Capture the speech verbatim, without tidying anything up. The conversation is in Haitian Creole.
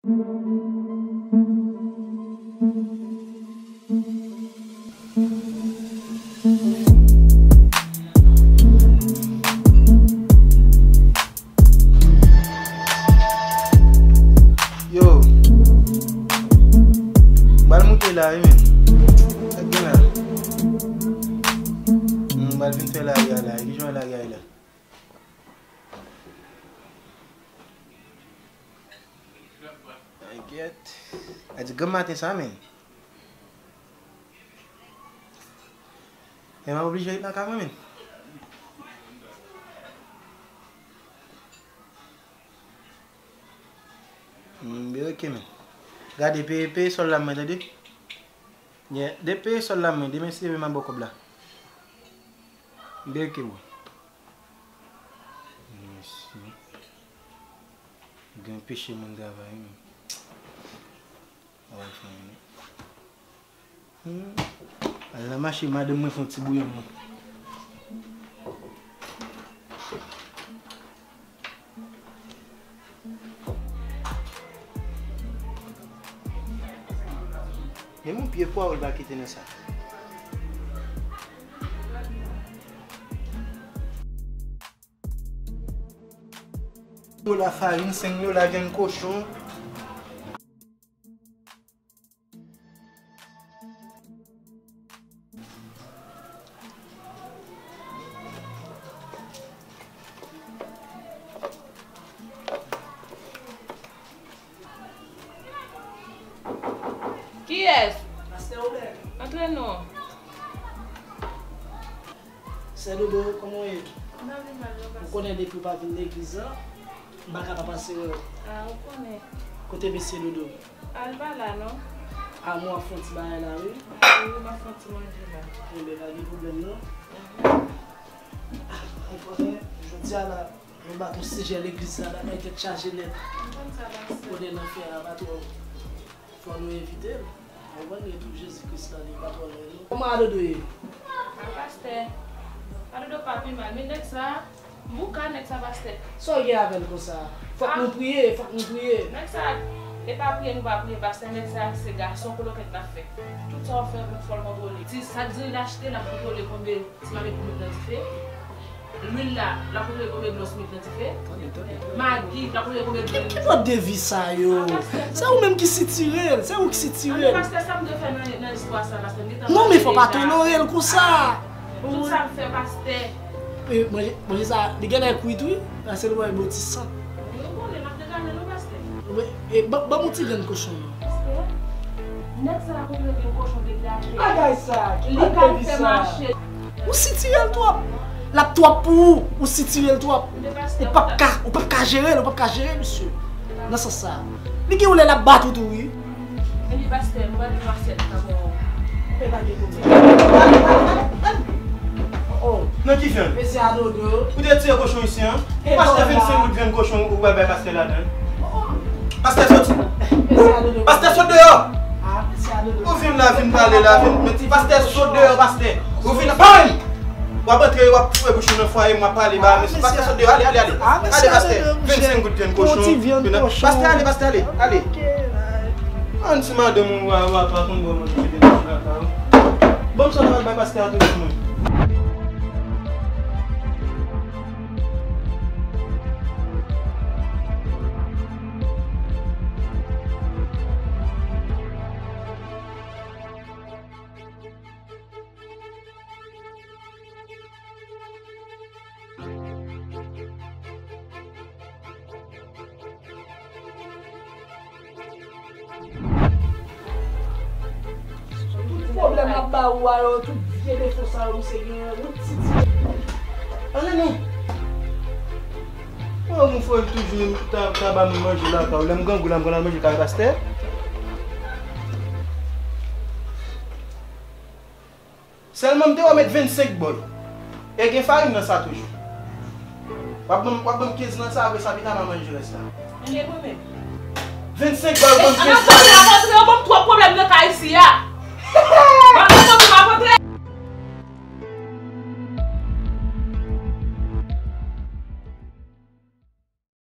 Yo, m pral moute la wi, men. Sa k gen la? M pral vin fè lari a la. Ki jan lari a ye la? Enkyèt. A di granm maten sa, men. Men m ap oblije ret nan kay mwen, men. M, ben, ok, men. Gade, peye, peye sòl la, mwen, tande. Yeah, de peye sòl la, mwen. Demen, si demen, m ap ba w kòb la. M, ben, ok, bro. Mèsi. Gen peche moun travay, men. Al nan mache, madanm mwen fè yon ti bouyon mwen. Men yon pye pwav li pa kite nan sa. Dola farin, senk dola vyann kochon. Kiyès? Pastè Obè. Antre non. Sè Dodo, kòman w ye? M pa vin mal non, pastè. Ou konnen depi w pa vin legliz la, m pa ka pa pase wè w. A, ou konnen. Kote mesye Dodo? A, l pa la non. A, mwen ap fè yon ti bagay la, wi. Wi, m ap fè yon ti manje la. Enben, pa gen pwoblèm non. Ou konnen, jodi a la, nou bat yon sijè legliz la, bagay tèt chaje nèt. M konn sa, pastè. Konnen nan fè a pa twò. Fò nou evite l. Ou konprann, gen tou Jezi Kris la, li pa twò lwen, non. Kòman Adodo ye? A, pastè. Adodo pa pi mal, men nèg sa, bouka nèg sa, pastè. Sa w gen avè l konsa? Fòk nou priye, fòk nou priye. Nèg sa, e pa priye nou pa priye, pastè, nèg sa, se gason kolokèt l ap fè. Tout sa w fè, fò l kontwole. Ti sa k diri l achte, l ap kontwole konbyen ti mamit pou met nan dife. Lwil la, l ap kontwole konbyen dlo s met nan dife. Magi, l ap kontwole konbyen dlo. Ki, ki dwat de vi sa yo? Se ou menm ki sitire l, se ou ki sitire l. Pastè, sa m te fè nan, nan istwa sa, pastè, m gentan. Non, men fò pa tolere l konsa. Tout sa m fè, pastè. E, manje, manje sa, li genlè kwit, wi. Pase l wè bò ti san. Wi, ou konnen, n ap degaje nou, pastè. Wi, e, ban, ban m yon ti grenn kochon, non. Pastè, nèg sa la konn grenn kochon degaje. Bagay sa, ki bagay sa? Li ka fè mache. Ou sitire l twòp. L ap twòp pou ou. Ou sitire l twòp. Ou p ap ka, ou p ap ka jere l, ou p ap ka jere misye. Nan sans sa. Li gen yon lè l ap bat ou tou, wi. Epi pastè, m pral pran asyèt la pou ou. Ou pa gen pwoblèm. Oh, oh. Nan ki fèm? Mesye Adodo. Ou te tire kochon isi an? Pastè, vennsenk goud vyann kochon ou pral bay pastè ladan. Oh, oh. Pastè soti. Mesye Adodo. Pastè sot deyò. Ah, mesye Adodo. Ou vin la, vin pale la, vin, men ti pastè sot deyò, pastè. Ou vin, bang! W ap antre, w ap foure bouch ou nan fwaye m, w ap pale ba mesye. Pastè sot deyò, ale, ale, ale. Ale, pastè. Vennsenk goud vyann kochon. Pastè, ale, pastè, ale, ale. An ti madanm ou a, ou a pa konn bò manje vyann kochon lakay ou. Ban m sa w pral bay pastè a toujou mwen. Tout pwoblèm m ap ba ou a yo, tout vye defo sa yo, misye genyen, wout siti. Ann ale non. Mwen, ou fè toujou ta, ta ba mwen manje lakay ou. Lè m grangou la, m konn al manje kay pastè. Sèlman m te wè w met vennsenk bòy. E gen farin nan sa toujou. W ap ban m, w ap ban m kenz nan sa, apre sa, pita m a manje rès la. Vennsenk bòy, w ban m kenz farin. Antre, antre, antre, w ban m twòp pwoblèm nan kay isi a. Ban m twòp pwoblèm, antre.